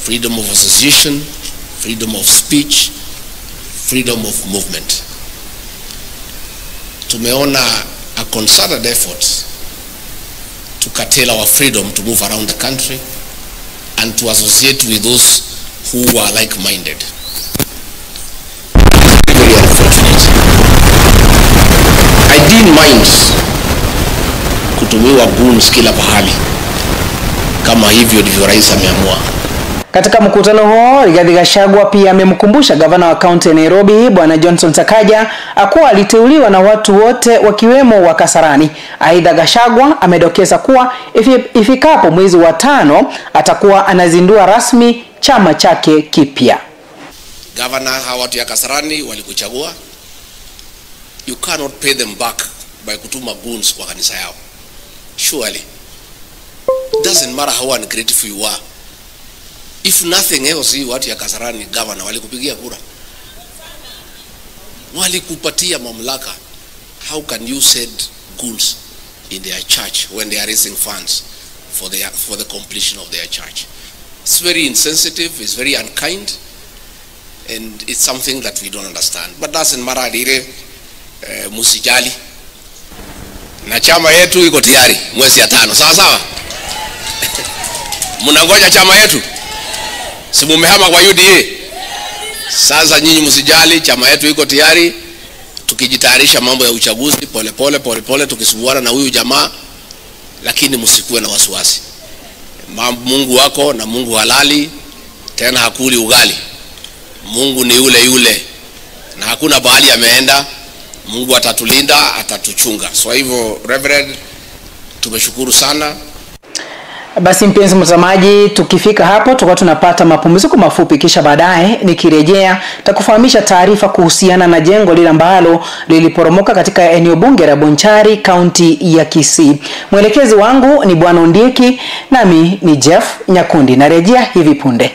Freedom of association, freedom of speech, freedom of movement. Tumeona a concerted effort to curtail our freedom to move around the country and to associate with those who are like-minded. Very unfortunate. I didn't mind kutumiwa goons kila pahali kama hivyo ndivyo rais ameamua. Katika mkutano huo, Rigathi Gachagua pia amemkumbusha gavana wa kaunti ya Nairobi Bwana Johnson Sakaja akuwa aliteuliwa na watu wote wakiwemo wa Kasarani. Aidha, Gachagua amedokeza kuwa ifikapo mwezi wa 5 atakuwa anazindua rasmi chama chake kipya. Gavana, hawa watu ya Kasarani walikuchagua. You cannot pay them back by kutuma goons kwa kanisa yao. Surely. It doesn't matter how ungrateful you are. If nothing else, watu ya Kasarani, governor, walikupigia kura, walikupatia mamlaka. How can you send goons in their church when they are raising funds for the completion of their church? It's very insensitive, it's very unkind, and it's something that we don't understand. But doesn't matter, dire musijali. Na chama yetu iko tayari mwezi ya 5. Sawa sawa? Mnangoja chama yetu? Si mumehama kwa UDA? Sasa nyinyi msijali, chama yetu iko tayari. Tukijitayarisha mambo ya uchaguzi pole pole pole pole, tukisumbuana na huyu jamaa, lakini msikuwe na wasiwasi. Mungu wako na Mungu halali, tena hakuli ugali. Mungu ni yule yule na hakuna bahali ameenda. Mungu atatulinda, atatuchunga. So hivyo Reverend, tumeshukuru sana. Basi mpenzi mtazamaji, tukifika hapo tutakuwa tunapata mapumziko mafupi, kisha baadaye nikirejea nitakufahamisha taarifa kuhusiana na jengo lile ambalo liliporomoka katika eneo bunge la Bonchari, kaunti ya Kisii. Mwelekezi wangu ni Bwana Ondieki, nami ni Jeff Nyakundi. Narejea hivi punde.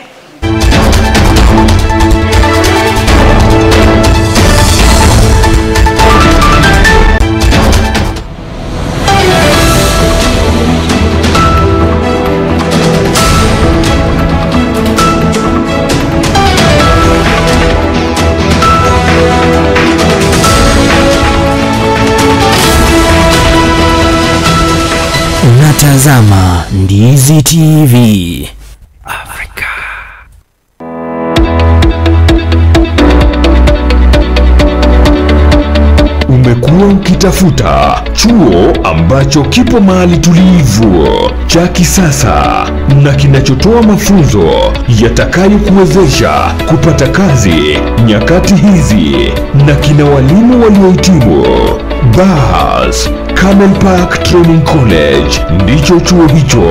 Unatazama Ndizi TV Afrika. Umekuwa ukitafuta chuo ambacho kipo mahali tulivu, cha kisasa na kinachotoa mafunzo yatakayokuwezesha kupata kazi nyakati hizi na kina walimu waliohitimu. Bas, Camel Park Training College ndicho chuo hicho.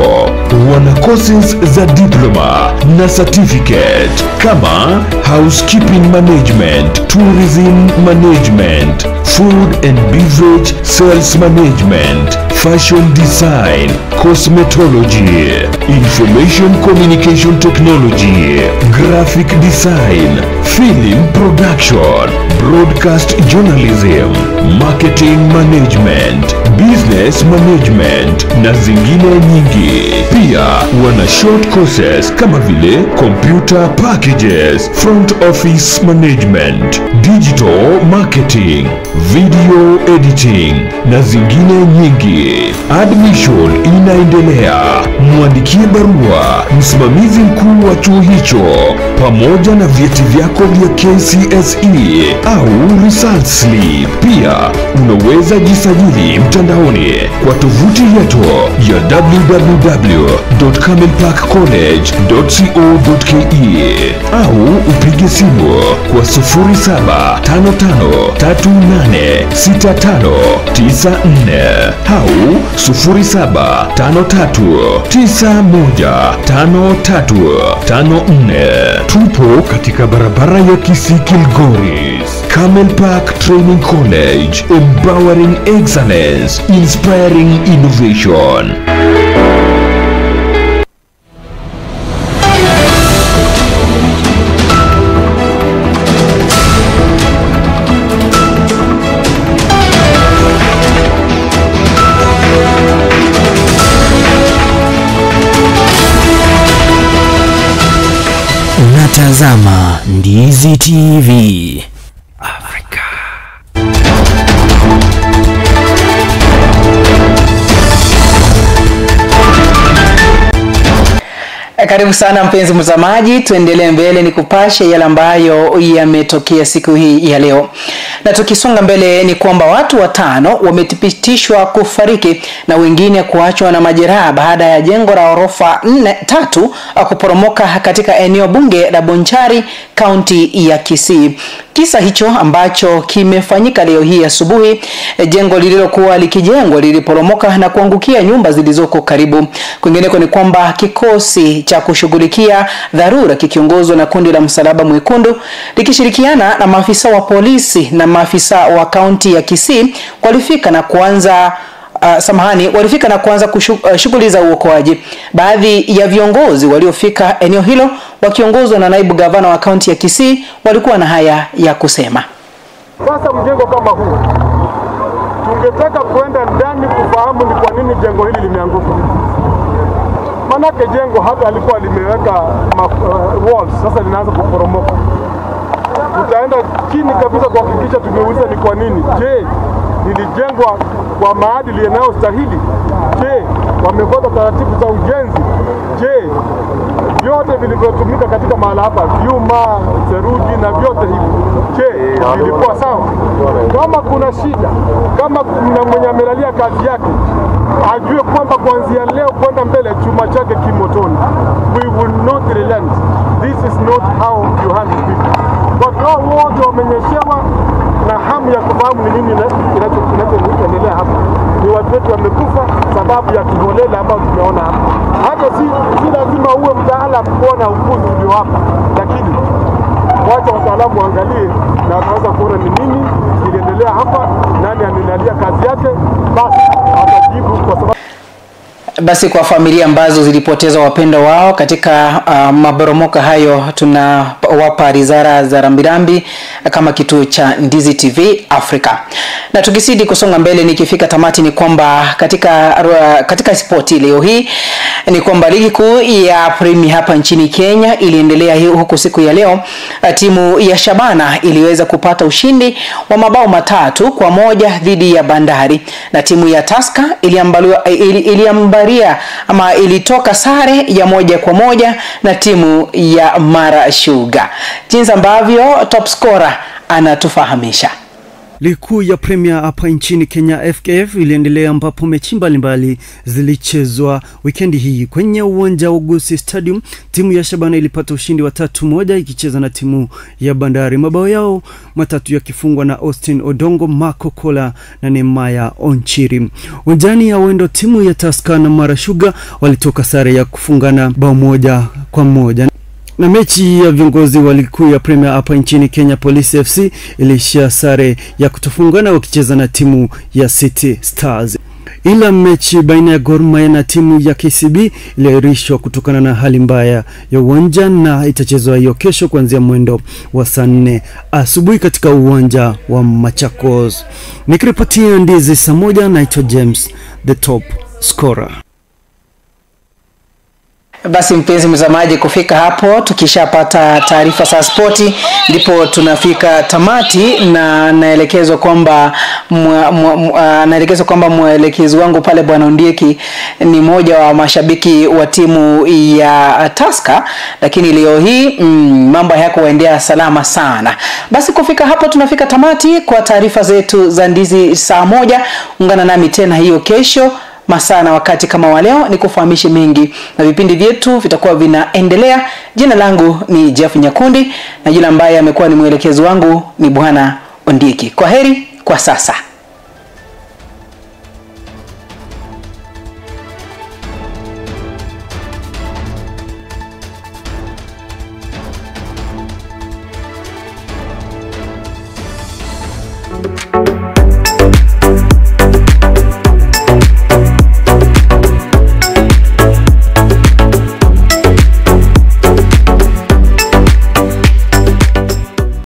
Wana courses za diploma na certificate kama housekeeping management, tourism management, food and beverage sales management, fashion design, cosmetology, information communication technology, graphic design, film production, broadcast journalism, marketing management, business management na zingine nyingi. Pia wana short courses kama vile computer packages, front office management, digital marketing, video editing na zingine nyingi. Admission inaendelea. Mwandikie barua msimamizi mkuu wa chuo hicho pamoja na vyeti vyako vya KCSE au result slip. Pia unaweza jisajili mtandaoni kwa tovuti yetu ya www.camelparkcollege.co.ke au upige simu kwa 0755386594 au 0753915354. Tupo katika barabara ya Kisii Kilgoris. Camel Park Training College, empowering excellence, inspiring innovation. Unatazama Ndizi TV Afrika. Karibu sana mpenzi mtazamaji, tuendelee mbele ni kupashe yale ambayo yametokea siku hii ya leo. Na tukisonga mbele ni kwamba watu 5 wamethibitishwa kufariki na wengine kuachwa na majeraha baada ya jengo la ghorofa 3 kuporomoka katika eneo bunge la Bonchari, kaunti ya Kisii. Kisa hicho ambacho kimefanyika leo hii asubuhi, jengo lililokuwa likijengwa liliporomoka na kuangukia nyumba zilizoko karibu. Kwingineko ni kwamba kikosi cha kushughulikia dharura kikiongozwa na kundi la Msalaba Mwekundu likishirikiana na maafisa wa polisi na maafisa wa kaunti ya Kisii walifika na kuanza shughuli za uokoaji. Baadhi ya viongozi waliofika eneo hilo wakiongozwa na naibu gavana wa kaunti ya Kisii walikuwa na haya ya kusema. Sasa mjengo kama huu tungetaka kwenda ndani kufahamu ni kwa nini jengo hili limeanguka. Manake jengo hata alikuwa limeweka walls, sasa linaanza kuporomoka. Tutaenda chini kabisa kuhakikisha tumeuliza ni kwa nini. Je, lilijengwa kwa maadili yanayostahili? Je, wamefuata taratibu za ujenzi? Je, vyote vilivyotumika katika mahala hapa, vyuma, seruji na vyote hivi, je, vilikuwa sawa? Kama kuna shida, kama kuna mwenye amelalia kazi yake, ajue kwamba kuanzia leo kwenda mbele chuma chake kimotoni. We will not relent. This is not how you handle people. Watu hao wote wamenyeshewa na hamu ya kufahamu ni nini kinachoendelea hapa. Ni watu wetu wamekufa sababu ya kiholela ambao tumeona hapa. Hata si lazima uwe mtaalamu kuona upuzi ulio hapa, lakini wacha wataalamu waangalie na wataweza kuona ni nini kiliendelea hapa, nani anilalia kazi yake, basi atajibu kwa sababu. Basi kwa familia ambazo zilipoteza wapendwa wao katika maboromoka hayo, tunawapa rizara za rambirambi kama kituo cha Ndizi TV Africa. Na tukizidi kusonga mbele, nikifika tamati ni kwamba katika spoti leo hii ni kwamba ligi kuu ya Premier hapa nchini Kenya iliendelea huku siku ya leo. Timu ya Shabana iliweza kupata ushindi wa mabao 3-1 dhidi ya Bandari, na timu ya Tusker ilitoka sare ya 1-1 na timu ya Mara Sugar. Jinsi ambavyo top scorer anatufahamisha. Ligi kuu ya Premier hapa nchini Kenya FKF iliendelea ambapo mechi mbalimbali zilichezwa wikendi hii. Kwenye uwanja wa Gusii Stadium, timu ya Shabana ilipata ushindi wa 3-1 ikicheza na timu ya Bandari. Mabao yao matatu yakifungwa na Austin Odongo, Marco Kola na Nehemiah Onchiri. Uwanjani ya Wendo, timu ya Tusker na Mara Sugar walitoka sare ya kufungana bao 1-1. Na mechi ya viongozi wa ligi kuu ya Premier hapa nchini Kenya, Police FC iliishia sare ya kutofungana wakicheza na timu ya City Stars. Ila mechi baina ya Gor Mahia na timu ya KCB iliahirishwa kutokana na hali mbaya ya uwanja na itachezwa hiyo kesho kuanzia mwendo wa saa 4 asubuhi katika uwanja wa Machakos. Nikiripotia Ndizi saa 1, naitwa James the top scorer. Basi mpenzi mtazamaji, kufika hapo tukishapata taarifa za spoti ndipo tunafika tamati, na naelekezwa kwamba mwelekezi wangu pale Bwana Ondieki ni mmoja wa mashabiki wa timu ya Tusker, lakini leo hii mambo hayakuendea salama sana. Basi kufika hapo tunafika tamati kwa taarifa zetu za Ndizi saa 1. Ungana nami tena hiyo kesho masaa na wakati kama wa leo nikufahamishe mengi, na vipindi vyetu vitakuwa vinaendelea. Jina langu ni Jeff Nyakundi na yule ambaye amekuwa ni mwelekezi wangu ni Bwana Ondieki. Kwa heri kwa sasa.